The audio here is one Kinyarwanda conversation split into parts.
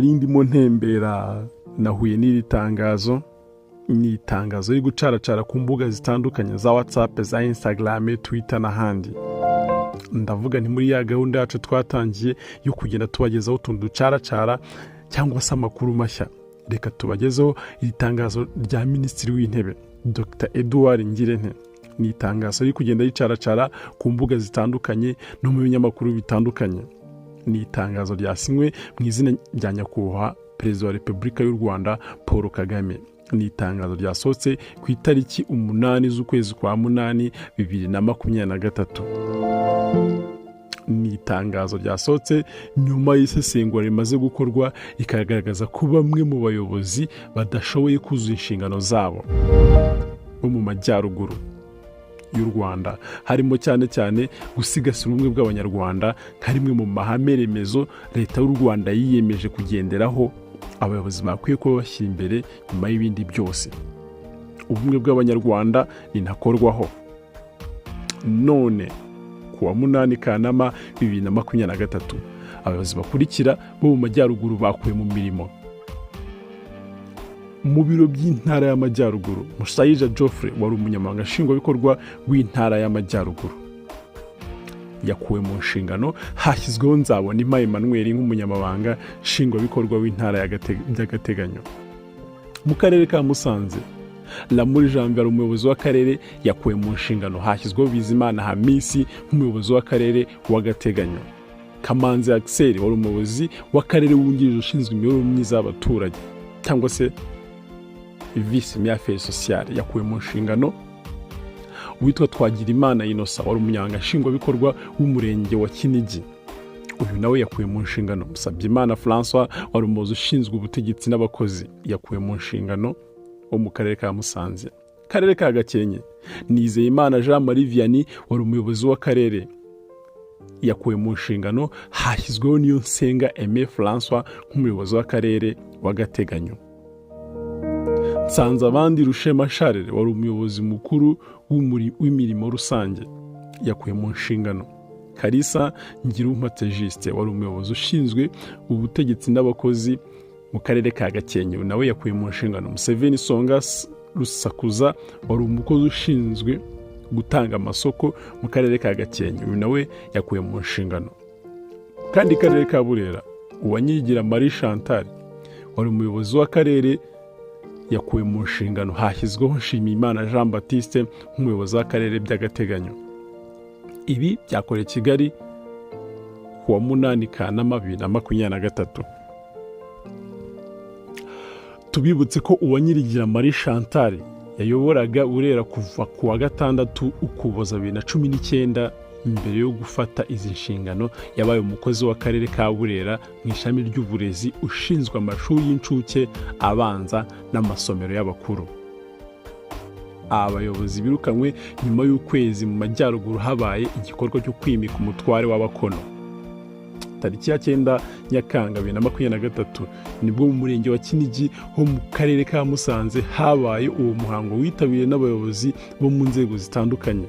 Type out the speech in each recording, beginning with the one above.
Nari ndimo ntembera, nahuye n'iri tangazo. Ni itangazo riri gucaracara ku mbuga zitandukanye za WhatsApp, za Instagram, Twitter n'ahandi. Ndavuga ni muri ya gahunda yacu twatangiye yo kugenda tubagezaho utuntu ducaracara cyangwa se amakuru mashya, reka tubagezeho iri tangazo rya Minisitiri w'Intebe Dr Edouard Ngirente. Ni itangazo riri kugenda ricaracara ku mbuga zitandukanye no mu binyamakuru bitandukanye. Ni itangazo ryasinywe mu izina rya Nyakubahwa Perezida wa Repubulika y'u Rwanda Paul Kagame. Ni itangazo ryasohotse ku itariki 8 z'ukwezi kwa 8 2023. Ni itangazo ryasohotse nyuma y'isesengura rimaze gukorwa, rikagaragaza ko bamwe mu bayobozi badashoboye kuzuza inshingano zabo bo mu majyaruguru y'u Rwanda, harimo cyane cyane gusigasira ubumwe bw'Abanyarwanda nka rimwe mu mahame remezo Leta y'u Rwanda yiyemeje kugenderaho. Abayobozi bakwiye kuba bashyira imbere nyuma y'ibindi byose ubumwe bw'Abanyarwanda ninakorwaho. None ku wa 8 Kanama 2023, abayobozi bakurikira bo mu majyaruguru bakuwe mu mirimo: mu biro by'Intara y'Amajyaruguru, Musayija Geoffrey wari umunyamabanga nshingwabikorwa w'Intara y'Amajyaruguru yakuwe mu nshingano, hashyizweho Nzabonimpa Emmanuel nk'umunyamabanga nshingwabikorwa w'intara by'agateganyo. Mu karere ka Musanze, Ramuri Janvier, umuyobozi w'akarere, yakuwe mu nshingano, hashyizweho Bizimana Hamisi nk'umuyobozi w'akarere w'agateganyo. Kamanzi Axel wari umuyobozi w'akarere wungirije ushinzwe imibereho myiza y'abaturage, cyangwa se vice maire affaires sociales, yakuwe mu nshingano. Uwitwa Twagirimana Innocent wari umunyamabanga nshingwabikorwa w'umurenge wa Kinigi, uyu nawe yakuwe mu nshingano. Musabyimana Francois wari umuyobozi ushinzwe ubutegetsi n'abakozi yakuwe mu nshingano, wo mu karere ka Musanze. Karere ka Gakenke, Nizeyimana Jean Marie Vianney wari umuyobozi w'akarere yakuwe mu nshingano, hashyizweho Niyonsenga Aime Francois nk'umuyobozi w'akarere w'agateganyo. Nsanzabandi Rushema Charles wari umuyobozi mukuru w'imirimo rusange yakuwe mu nshingano. Karisa Ngirumpatse Justin wari umuyobozi ushinzwe ubutegetsi n'abakozi mu karere ka Gakenke nawe yakuwe mu nshingano. Museveni Songa Rusakuza wari umukozi ushinzwe gutanga amasoko mu karere ka Gakenke, uyu nawe yakuwe mu nshingano. Kandi karere ka Burera, Uwanyigira Marie Chantal wari umuyobozi w'akarere yakuwe mu nshingano, hashyizweho Nshimiyimana Jean Baptiste nk'umuyobozi w'akarere by'agateganyo. Ibi byakorewe Kigali ku wa 8 Kanama 2023. Tubibutse ko Uwanyirigira Marie Chantal yayoboraga Burera kuva ku wa 6 Ukuboza 2019. Mbere yo gufata izi nshingano, yabaye umukozi w'akarere ka Burera mu ishami ry'uburezi, ushinzwe amashuri y'incuke, abanza n'amasomero y'abakuru. Aba bayobozi birukanywe nyuma y'ukwezi mu majyaruguru habaye igikorwa cyo kwimika umutware w'Abakono. Tariki ya 9 Nyakanga 2023 nibwo mu murenge wa Kinigi ho mu karere ka Musanze habaye uwo muhango witabiriwe n'abayobozi bo mu nzego zitandukanye,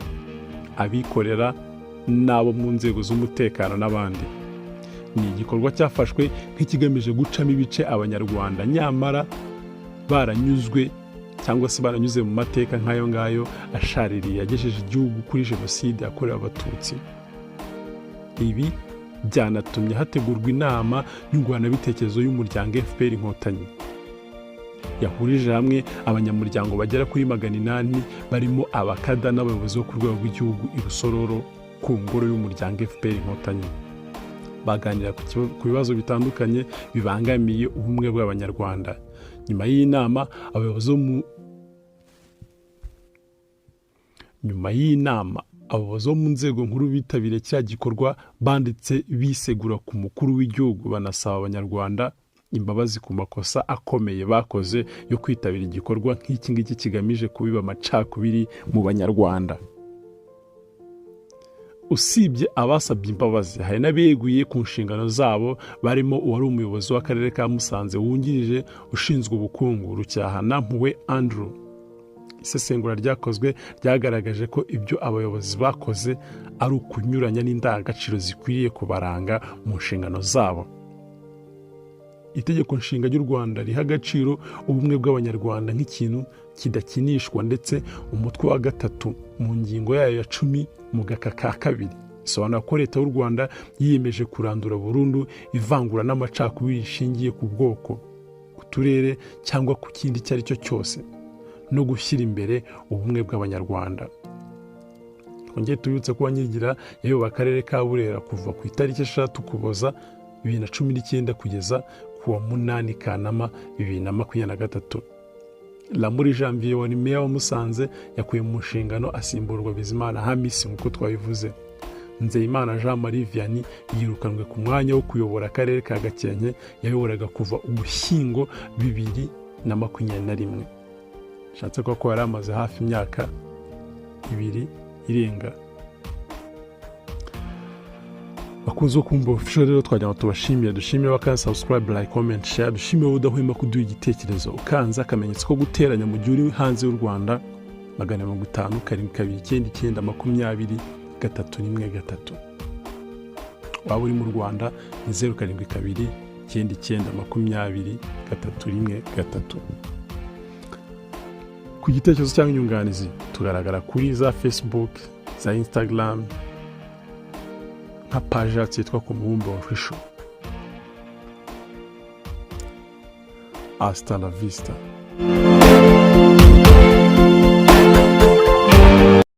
abikorera n'abo mu nzego z'umutekano n'abandi. Ni igikorwa cyafashwe nk'ikigamije gucamo ibice Abanyarwanda, nyamara baranyuzwe cyangwa se baranyuze mu mateka nk'ayo ngayo ashaririye yagejeje igihugu kuri Jenoside yakorewe Abatutsi. Ibi byanatumye hategurwa inama nyunguranabitekerezo y'umuryango FPR Inkotanyi, yahurije hamwe abanyamuryango bagera kuri 800, barimo abakada n'abayobozi bo ku rwego rw'igihugu, i Rusororo ku ngoro y'umuryango FPR Inkotanyi, baganira ku bibazo bitandukanye bibangamiye ubumwe bw'Abanyarwanda. Nyuma y'inama, abayobozi bo mu nzego nkuru bitabiriye cya gikorwa banditse bisegura ku mukuru w'igihugu, banasaba Abanyarwanda imbabazi ku makosa akomeye bakoze yo kwitabira igikorwa nk'iki ngiki kigamije kubiba amacakubiri mu Banyarwanda. Usibye abasabye imbabazi, hari n'abeguye ku nshingano zabo, barimo uwari umuyobozi w'akarere ka Musanze wungirije ushinzwe ubukungu, Rucyahana Mpuwe Andrew. Isesengura ryakozwe ryagaragaje ko ibyo abayobozi bakoze ari ukunyuranya n'indangagaciro zikwiriye kubaranga mu nshingano zabo. Itegeko Nshinga ry'u Rwanda riha agaciro ubumwe bw'Abanyarwanda nk'ikintu kidakinishwa, ndetse umutwe wa gatatu mu ngingo yayo ya 10 mu gaka ka kabiri bisobanura ko Leta y'u Rwanda yiyemeje kurandura burundu ivangura n'amacakubiri rishingiye ku bwoko, ku turere cyangwa ku kindi icyo ari cyo cyose, no gushyira imbere ubumwe bw'Abanyarwanda. Twongere tubibutse ko Uwanyirigira yayoboye Akarere ka Burera kuva ku itariki 6 Ukuboza 2019 kugeza ku wa 8 Kanama 2023. Ramuri Janvier wari meya wa Musanze yakuye mu nshingano, asimburwa Bizimana Hamisi nk'uko twabivuze. Nzeyimana Jean Marie Vianney yirukanwe ku mwanya wo kuyobora Akarere ka Gakenke yayoboraga kuva Ugushyingo 2021. Bishatse kuvuga ko yari amaze hafi imyaka 2 irenga. Bakunze kumva Official rero, twagira ngo tubashimire, dushimire abakanda subscribe, like, comment, share, dushimire wowe udahwema kuduha igitekerezo ukanze akamenyetso ko guteranya mu gihe uri hanze y'u Rwanda, 557 99 20 313. Waba uri mu Rwanda ni 072 99 20 313. Ku gitekerezo cyangwa inyunganizi, tugaragara kuri za Facebook, za Instagram, nka paji yacu yitwa Ku Mubumbe Official. Hasta la vista.